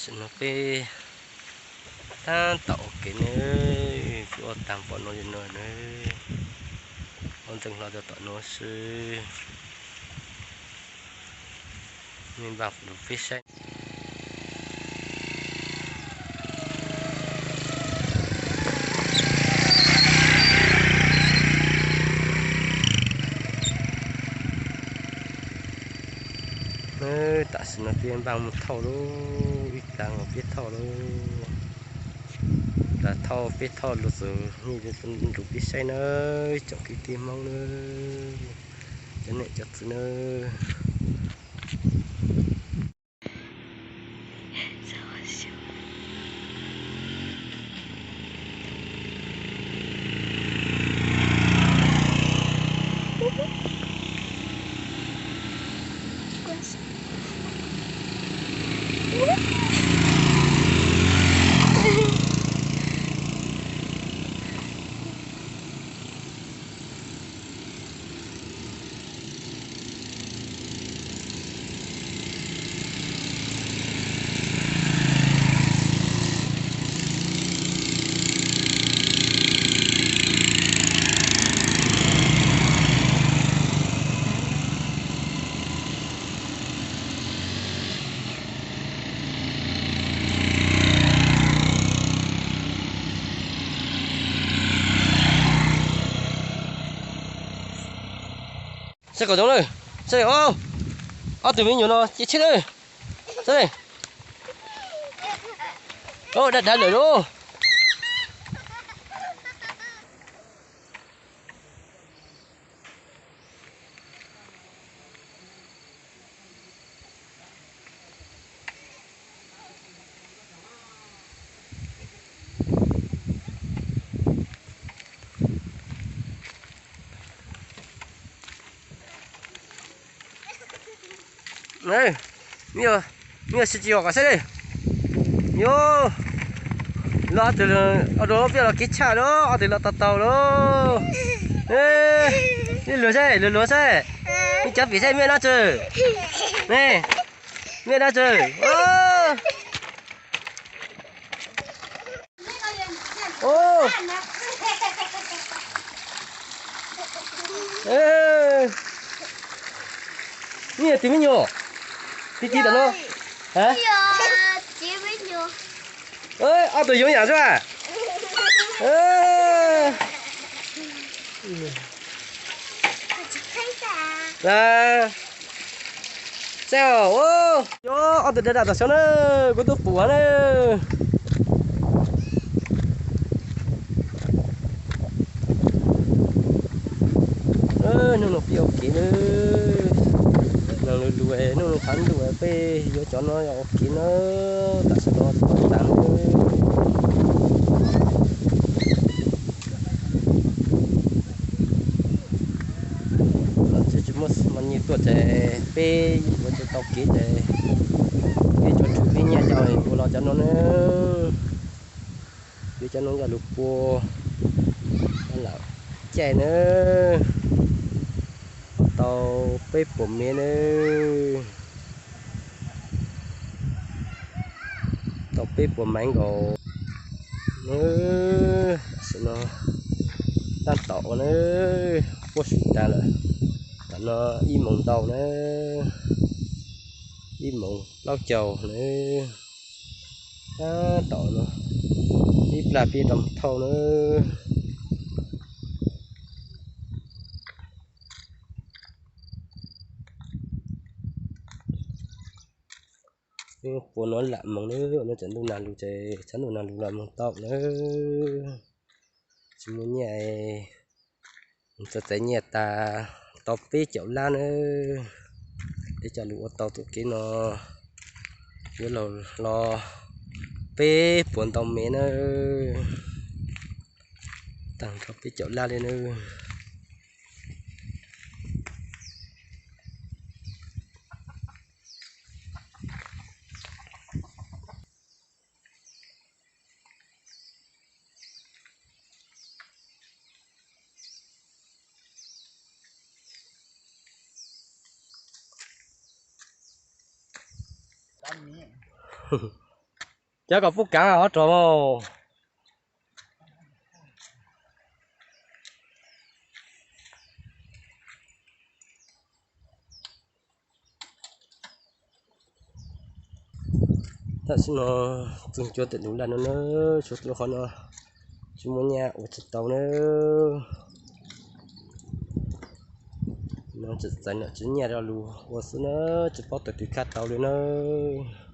Tam sim no peb tab tom ua kev nawb, peb ua tag npaum no li no nawb, ua ntxeev hlo rau tom no xwb. Me npaj rau peb saib. Tam sim no peb npaj mus thauj lauj, ib plag nkaus peb thauj lauj. Plag thauj peb thauj los txog nrug peb saib nawb, tsoom kwv tij Hmoob nawb, cov niam cov txiv nawb. Saib kom zoo na, saib os, ob tug me nyuam no cia tshiab na, saib, dav dav lawm lauj. Mej, mej yog sib tsis yog kom saib li. Yog, los ob tug, ob tug peb los kev tshaj lauj, ob tug los tau tau lauj. Luag saib, luag luag saib, mej cov pim saib mej dab tsi, mej dab tsi. Mej yog tus me nyuam, tig tig tom no. Ob tug yoov yam xwb. Saib os, yog ob tug dam dam tom saud na, kuv twb pum hov na. Hnub no peb ua kev na, neeg lug lug, hnub no tshav ntuj peb yuav cov no ua kev na, tam sim no tag na. Los tsis muaj mos nyiaj tuaj ces peb yuav tsis tau kev ces peb tsuas tshuav peb nyiaj coj ua los cov no na. Yuav cov no coj lug pua lam caij na, tau peb puas mev na, tau peb puas mev nkaus na. Tam sim no tab tom ua na, puag saum tag lawm, tam no ib moos ntau na, ib moos plaub caug na. Tab tom no ib plag peb rov mus thauj na. Puas no lam moos na, no tsam ntuj nag lug ces tshav ntuj nag lug los moog tau na. Tsis muaj nyiaj, txawm txais nyiaj tas tau peb caug lab na, peb coj lug ua tau tus kev no yuav lug los peb puas ntau mev na, tag nrho peb caug lab li na. Cov kom pub kav hov rog mas. Tam sim no txog cuab tam tus laj no na, tshuav lub qhov no tsis muaj nyaj ua tsis tau na. No tseem txais nom tsev nyaj rau lus ua xwb na, tsis paub tawm twg khaj tau li nawb.